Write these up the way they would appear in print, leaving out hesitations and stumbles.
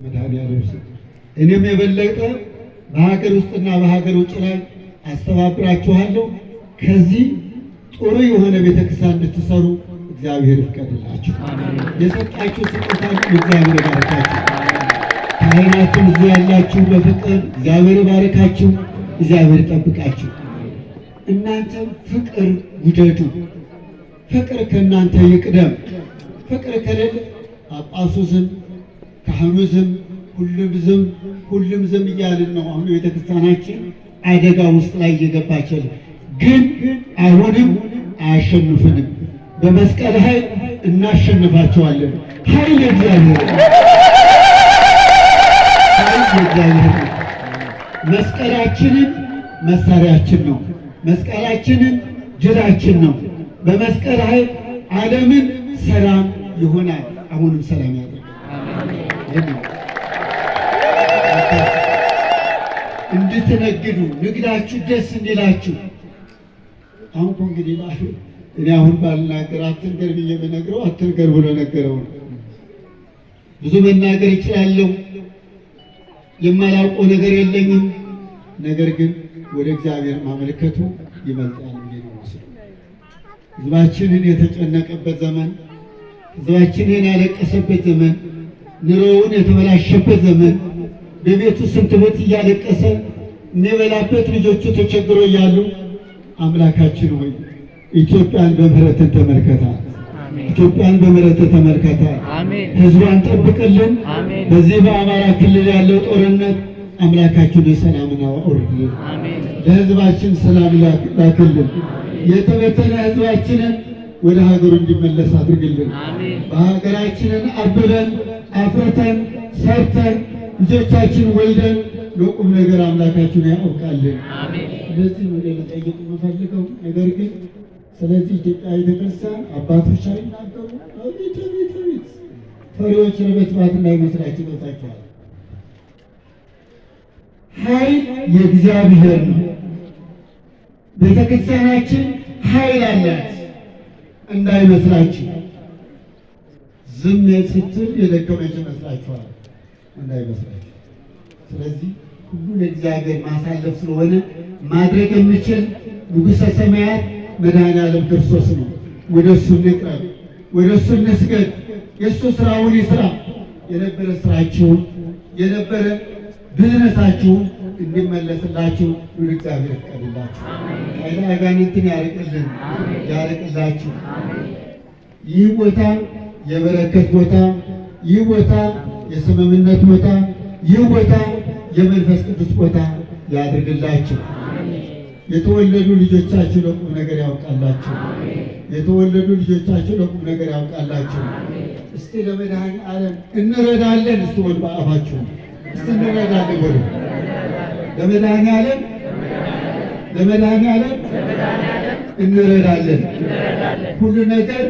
መድኃኔዓለም ስም እኔም የበለጠ በሀገር ውስጥና በሀገር ውጭ ላይ አስተባብራችኋለሁ። ከዚህ ጥሩ የሆነ ቤተክርስቲያን እንድትሰሩ እግዚአብሔር ይፍቀድላችሁ። የሰጣችሁ ስጦታ እግዚአብሔር ይባርካችሁ። ካህናትም እዚህ ያላችሁ በፍቅር እግዚአብሔር ይባርካችሁ፣ እግዚአብሔር ይጠብቃችሁ። እናንተም ፍቅር ውደዱ። ፍቅር ከእናንተ ይቅደም። ፍቅር ከሌለ ጳጳሱ ዝም፣ ካህኑ ዝም፣ ሁሉም ዝም፣ ሁሉም ዝም እያልን ነው። አሁን ቤተክርስቲያናችን አደጋ ውስጥ ላይ እየገባች ግን አሁንም አያሸንፉንም። በመስቀል ኃይል እናሸንፋቸዋለን። ኃይል የእግዚአብሔር ኃይል የእግዚአብሔር ነው። መስቀላችንን መሳሪያችን ነው። መስቀላችንን ድላችን ነው። በመስቀል ኃይል ዓለምን ሰላም ይሆናል። አሁንም ሰላም ያደርጋል። እንድትነግዱ ንግዳችሁ ደስ እንዲላችሁ። አሁን እኮ እንግዲህ እኔ አሁን ባልናገር አትንገር ብዬ ብነግረው አትንገር ብሎ ነገረው ነው። ብዙ መናገር ይችላለሁ። የማላውቀው ነገር የለኝም። ነገር ግን ወደ እግዚአብሔር ማመልከቱ ይበልጣል ብዬ ነው የምወስደው። ሕዝባችንን የተጨነቀበት ዘመን፣ ሕዝባችንን ያለቀሰበት ዘመን፣ ኑሮውን የተበላሸበት ዘመን፣ በቤቱ ስንት ቤት እያለቀሰ የሚበላበት ልጆቹ ተቸግሮ እያሉ አምላካችን ሆይ ኢትዮጵያን በምህረት ተመልከታት። ኢትዮጵያን በምህረት ተመልከታት። ሕዝቧን ጠብቅልን። በዚህ በአማራ ክልል ያለው ጦርነት አምላካችን ሰላምን አውርድልን። ለሕዝባችን ሰላም ላክልን። የተበተነ ሕዝባችንን ወደ ሀገሩ እንዲመለስ አድርግልን። በሀገራችንን አብበን አፍርተን ሰርተን ልጆቻችን ወልደን ለቁም ነገር አምላካችን ያውቃልን። ለዚህ ነው ልጠይቅ የምፈልገው ነገር ግን ስለዚህ ኢትዮጵያ ቤተክርስቲያን አባቶች አይናገሩ። አቤት አቤት አቤት! ፈሪዎች ለመጥፋት እንዳይመስላችሁ ይወጣቸዋል። ኃይል የእግዚአብሔር ነው። ቤተክርስቲያናችን ኃይል አላት እንዳይመስላችሁ። ዝም ስትል የደከመች ይመስላችኋል፣ እንዳይመስላችሁ። ስለዚህ ሁሉ ለእግዚአብሔር ማሳለፍ ስለሆነ ማድረግ የሚችል ንጉሠ ሰማያት መድኃኔዓለም ክርስቶስ ነው። ወደ እሱ እንቅረብ፣ ወደ እሱ እንስገድ። የእሱ ስራውን ይስራ። የነበረ ስራችሁን የነበረ ቢዝነሳችሁን እንዲመለስላችሁ ሁሉ እግዚአብሔር ይፍቀድላችሁ። ኃይለ አጋንንትን ያርቅልን፣ ያርቅላችሁ። ይህ ቦታ የበረከት ቦታ፣ ይህ ቦታ የስምምነት ቦታ፣ ይህ ቦታ የመንፈስ ቅዱስ ቦታ ያድርግላችሁ። የተወለዱ ልጆቻችሁ ለቁም ነገር ያውቃላችሁ። የተወለዱ ልጆቻችሁ ለቁም ነገር ያውቃላችሁ። እስቲ ለመድኃኔዓለም እንረዳለን። እስቲ ወድ በአፋችሁ እስቲ እንረዳለን በሉ። ለመድኃኔዓለም ለመድኃኔዓለም እንረዳለን። ሁሉ ነገር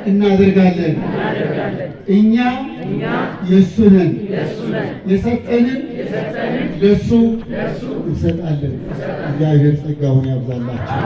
እናደርጋለን። እኛ የእሱ ነን። የሰጠንን ለእሱ እንሰጣለን። እግዚአብሔር ጸጋውን ያብዛላችሁ።